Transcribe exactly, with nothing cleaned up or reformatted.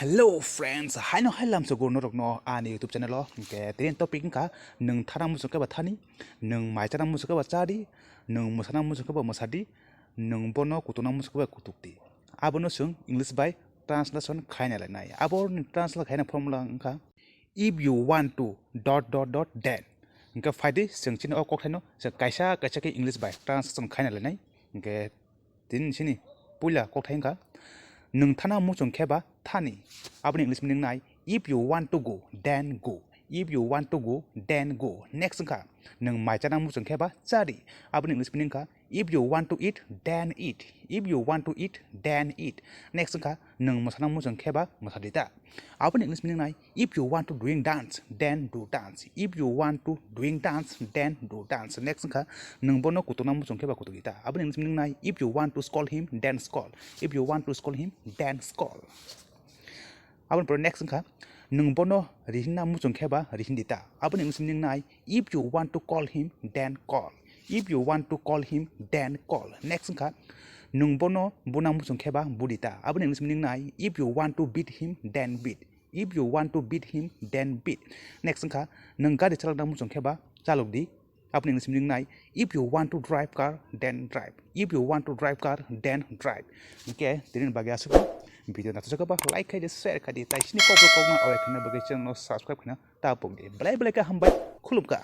Hello friends, haino hai lamsogo norokno ani YouTube channel o. Hwnkhe tini topic wngkha, nwng thana muchung khe ba thani, nwng mai chana muchung khe ba chadi, nwng mwsana muchung khe ba mwsadi, nwng bono kutukna muchung khe ba kutukdi. Abono chwng English bai translation khaina lainai. Aboni translate khaina formula wngkha, if you want to dot dot dot then. Hwnkhe phaidi chwng chini o kokthaino chwng kaisa kaisa khe English bai translation khaina lainai. Hwnkhe tini sini puila kokthai wngkha, nwng thana muchung khe ba thani. Aboni English meaning nai, if you want to go, then go. If you want to go, then go. Next wngkha, nwng mai chana muchung khe ba chadi. Aboni English meaning wngkha, if you want to eat, then eat. If you want to eat, then eat. Next wngkha, nwng mwsana muchung khe ba mwsadi ta. Aboni English meaning nai, if you want to doing dance, then do dance. If you want to doing dance, then do dance. Next wngkha, nwng bono kutukna muchung khe ba kutukdi ta. Aboni English meaning nai, if you want to scold him, then scold. If you want to scold him, then scold. Aboni pore next wngkha, nwng bono rihinna muchung khe ba rihindi ta. Aboni English meaning nai, if you want to call him, then call. If you want to call him, then call. Next wngkha, nwng bono buna muchung khe ba budi ta. Aboni English meaning nai, if you want to beat him, then beat. If you want to beat him, then beat. Next wngkha, nwng gari chalokna muchung khe ba chalokdi. Aboni English meaning nai, if you want to drive car, then drive. If you want to drive car, then drive. Hwnkhe tini bagwi aswk video naithok khe ba like khai di, share khai di, tai sini kokbo kokno awai khna bagwi channel no subscribe khna ta pokdi. Belai belai khe hambai, khulumkha.